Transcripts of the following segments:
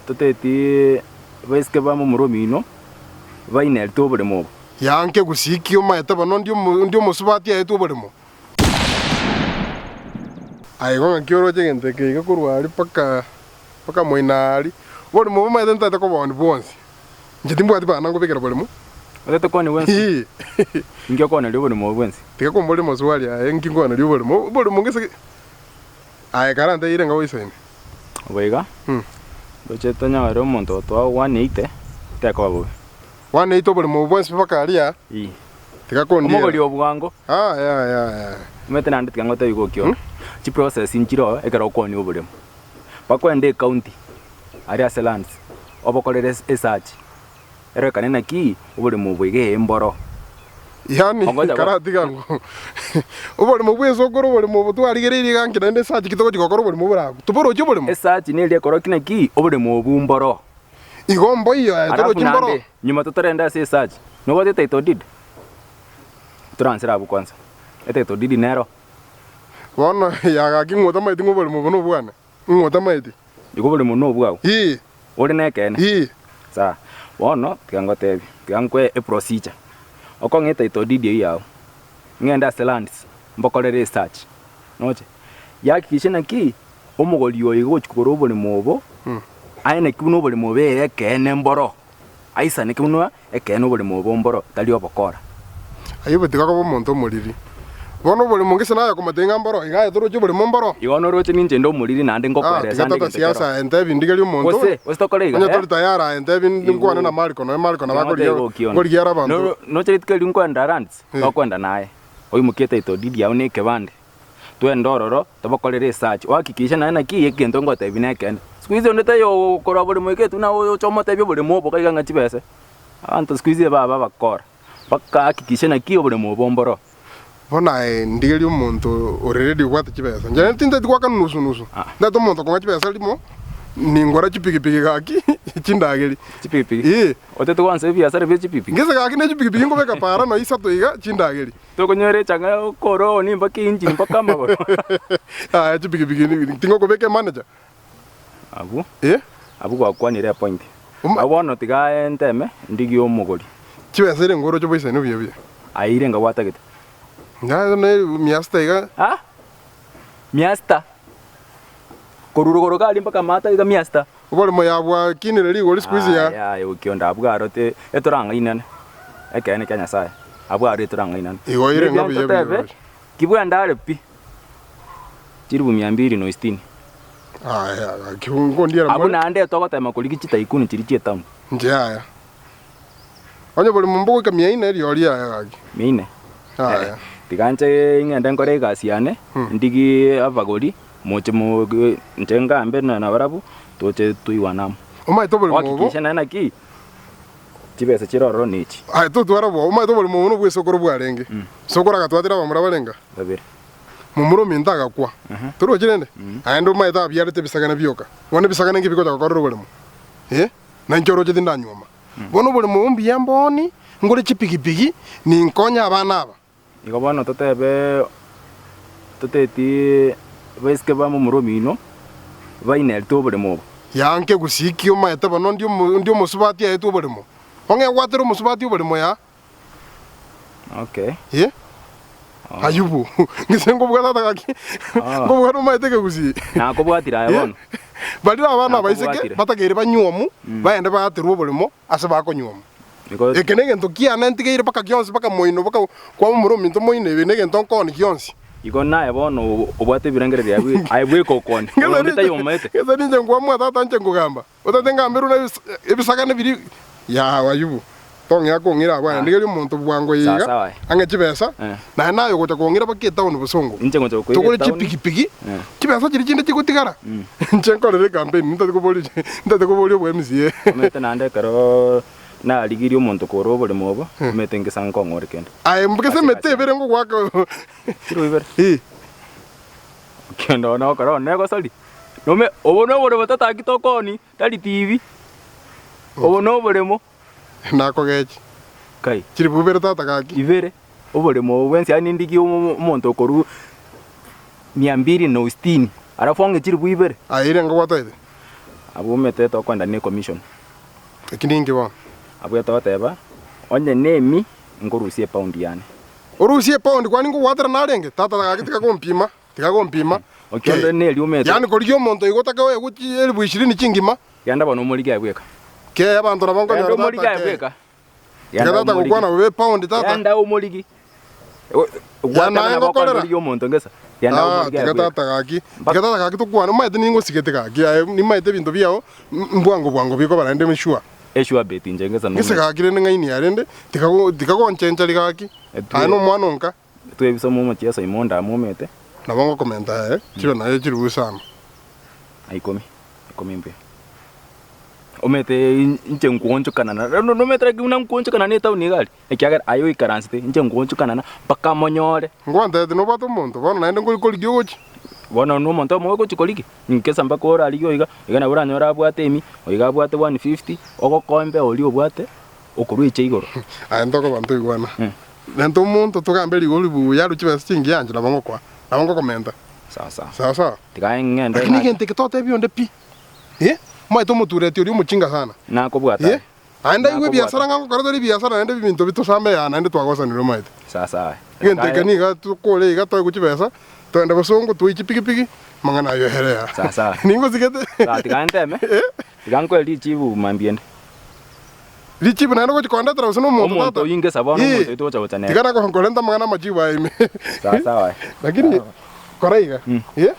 Toteti baiseke ba momura omino bainerete oboremo obo. Yaa nkegusii ki omaete bono ndi ndi omosubati aetwe oboremo? Aye igo ng'aki oroche egento eke iga korwa aria mpaka mpaka moino aaria, oboremo obo omaete ntaete kobaoni bwonsi, inche timbwati bana nkobekera boremo. Otete kooni bwensi? Hii. Inki okooneria oboremo obo bwensi? Tiga komboria amaswali aye nki nkooneria oboremo, oboremo ngese ki aye karanteire ng'a oisaine. Boigo, ndoche tonyore omonto otoa one-eighty, tekoba bobe. One-eighty oboremo obo bwensi mpaka aria, Ii. tiga kondiera. Omogori o bwango. Aya aya aya. Omanyete naende tiga ngotebi iga okiore, chiprocess nchire oo ekero okoonia oboremo. Bakoenda ecounty, aria ase lands, obokorere esearch. Erorekane naki oboremo obo iga ee mboro. Yaani Ongocha bo. karatiga ng'o oboremo bwa esokoro oboremo obo twarigereirie iga nki naende esearch ki togochi gokora oboremo boragwo toborochi oboremo? Esearch neria ekorokia naki oboremo obu mboro. Igo mboiyo aye Alafu torochi mboro? naende nyuma totarenda ase esearch nobwate etitle deed? Toransere abwo kwanza. Etitle deed nero. Bono ya gaki ng'o otamaeti ng'a oboremo obo nobwane? Ng'o otamaeti? Igo oboremo nobwao. Ii. Ore nekeene. Ii. Sawa. Bono tiga ngotebie, tiga nkoe eprocedure. Okong'a etitle deed eyio yao, ng'ende ase lands, mbokorere esearch. Noche? Yahakikishe naki, omogori oyo iga ogochia kogora oboremo obo, aye naki buna oboremo obo ere ekeene mboro. Aisaneke buna Ekeene oboremo obo mboro, tari obokora. Ayubu tiga koba omonto omoriri. Bono oboremo ngese naye okomotebia ng'a mboro, iga aye toroche oboremo mboro? Igo noroche ninche inde omoriri naende Ah, ngokoeresa tiga ande tata egento kero. siasa aye ntebi ndigerie omonto Gose, gose tokore iga, onye eh? tori tayari aye ntebi Igo. nkwane na Mariko nonya Mariko nabo Tiga ngotebie akorigia okiondo. nkorigia are abanto. Noro- Noche rituko erio nkoenda Lands, Eh. tokoenda naye. Oimokie etitle deed yao na ekebande, twende ororo, tobokorere esearch, ohakikishe naye naki egento ngotebia nekeene. Siku hizi onde taiyo okorwa oboremo iga etwe naye oche omotebie oboremo obo iga ng'a chibese. Abanto siku hizi baba abakora, bakahakikisha naki oboremo obo mboro. Bono aye ndigerie omonto ore ready obwate chibesa. Inche naende tintageti goaka nusu nusu. Ah. Ntagete omonto okong'a chibesa rimo, ningore chipigipigi gaki, chindageri. Chipigipigi? Eeh. Otete gwansa ebiasara bie chipigipigi? Ngese gaki ne chipigipigi nkobeka para nonya isato iga, chindageri. Tokonywera echang'a okore oo ni mpaka engine mpaka amagoro. Yaya chipigipigi tingokobeka emanager. Abwo, Eh? abwo gwakwanire epoint. Oma- Abwo bono tiga aye nteme ndigie omogori. Chibesa ere ngoroche boisaine buya buya. Aye ire gwatagete. Yaya ne mia sita iga. Ah? Mia sita. Korwa rogoro iga aria mpaka amato iga mia sita. Oboremo ya bwakinire rigori siku hizi ya. Aye aye okionda abwo aro te etorang'ainane. Ekeene kia Nyasaye. Abwo aro etorang'ainane. Igo ire ng'a buya buya Totebe, oroche. kibwende are pi. Chilifu mia mbili na sitini. Aya gaki nkondiera Abwo more. naende togotema korigia chitaikuni chiria chi'etown. Inche yaya. Onye borimo mbogoika mia ine rirorio yaya gaki. Mia ine? Yaya. Tiga inche ng'ende nkore egasi yane, ndigie abagori, moche mo inche ngambe na nabarabwo, toche toigwane amo. Omanyete oborimo obo. Ohakikishe naende naki, chibesa chire ororo nechi. Aye totwara bwoba, omanyete oborimo obo nobwa esokoro bwarenge. Sokoro agatwatera abamura barenga? Babere. Momura ominto agakwa. Torochi rende? Naende omanyete abiarete ebisagane bioka. Bono ebisagane nki bigocha gokorera oboremo? Eh? Na inche oroche tindanyuoma. Bono oboremo obo mbuya mboni, ngore chipigipigi, ninkonye abana aba. Igo bono totebe toteti baiseke ba momura omino bainerete oboremo obo. Yaa nkegusii ki omanyete bono ndi omo ndi omosubati aetwe oboremo? Ong'e gwatere omosubati oboremo yaa? Okay. Eh? Ayubu, ng'ise nkobua tata gaki, Ah. nkobua nomaete ekegusii. Nakobwatire aye Eh? bono. Baria abana abaiseke Nakobwatire. batakeire banywomu, baende baaterwe oboremo ase bakonywomu. Igo Eke negento kiane ntigeire mpaka gionsi mpaka moino mpaka kwa momura ominto moino ebe negento nkooni gionsi. Igo naye bono obwate ebirengererio biaye aye bweka okone. Ng'ese Onde ninche tayomaete. ng'ese ninche nkwamua tata inche nkogamba. Otagete ngamberwe na ebisagane biria yawe Ayubu, tong'ea kong'ira abwo aye, ndigerie omonto bwango Sawa iga, sawa aye. ang'e chibesa, Eh. naye naye ogocha kong'ira mpaka etown bosongo. Inche ngocha gokoira Togore etown. chipigipigi, Eh. chibesa chiria chinde chigotigara, Mm. inche nkorere ecampaign, ntari koboria ntari koboria obo MCA. Omanyete naende ekero narigirie omonto korwa oboremo obo, omanyete ngesa nkong'ore kende. Aye gese Ase emete egasi ebere ngogoaka Chirwe ibere. Eh. Kende one okora one egosori. Nome obo noboremo totaki tokoni, tari TV. Obo noboremo. Nakogechi. Kai. Chiribu ibere tata gaki. Ibere. Oboremo obo bwensi yaani ndigie omonto okorwa mia mbili na sitini, alafu ong'e chiribu ibere. Aye ere ngobwataete? Abwo omanyete tokoenda ne ecommission. Eki ninki bono? Abwo togoteba, onye nemi, nkorusia epaundi yane. Orusie epaundi kwani nkogwatera narenge? Tata gaki tiga gompima, tiga gompima. Okionde neri omanyete. Yaani korigia omonto igo otake oegwe chi elifu ishirini chingima. Genda bono omorige aye bweka. Kee abanto nabo Genda nkonyora omorige tata aye kee. bweka. Tiga tata gokwana bobe epaundi tata. Genda omorigi. Ya naye ngokorera. Origie omonto ngesa. Genda Ah, omorigi aye tiga bweka. tata gaki. Tiga tata gaki tokwane, omanyete ningosigete gaki aye nimaete ebinto biao mbwango bwango bikoba naende ime sure. Esure bet inche ngesa Gese nomanyete. gaki rende ng'aini aye rende, tiga go tiga gonchenchari gaki. Etwe- Aye na omwana onka. Twebisa omochieso ime onde amomete. Nabo ngokomenta aye, chibe naye chiribu isano. Na ikomi, ikomi mbuya. Omanyete inche nkoonchokana na nomanyete lakini buna nkoonchokana na etown iga aria, ekiagera aye oikaransete inche nkoonchokana na mpaka monyore. Ngwantebeti nobwate omonto, bono naende nkori korigia ogochia. Bono na omonto omobe ogochia korigia, nkesa mpaka orarigie oiga, iga nabo oranyore abwate emi, oiga abwate 150, ogokombe oria obwate okorwa eche igoro. Aye ntokoba ntoigwana. Renta omonto togambe rigori buya arue chibesa chingiya inche nabo ngokoa, nabo ngokomenta. Sawa sawa. Sawa sawa. Tiga ng'ende Lakini egento eke totebia onde pi. Eh, omanyete omotureti oria omochinga sana. Nakobwata Eh, aye. naende aigwe Nakobwata. ebiasara ng'a ngokora tore ebiasara naende ebinto bitosame aa naende twagosanire omanyete. Sawa sawa. Egento eke niga tokore iga toegwe chibesa, togende bosongo twoi chipigipigi, amang'ana ayio ahere aa. Sawa sawa. Ningosigete. Sawa tiga nteme, tiga nkoe richibu mambia ende. Richibu naende ogochia kondetera gose nomonto Omonto tata. oyio ingesa bono Ii, omonto oyio togocha gocha nere. Tiga nakorenta amang'ana amachibu aya ime. Sawa sawa aye. Lakini kora iga, eh,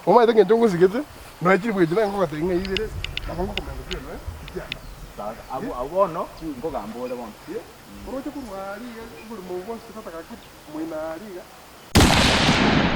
omanyete eng'encho ngosigete, nonya chiribu echi naye ngogotebia ng'a ibere, nabo ngokomenta pi eno, ekianda. Sawa sawa. Abwo abwo bono nkogamba ore bono. Oroche korwa aria iga oborimo obo bwonsi tata gaki moino aria iga.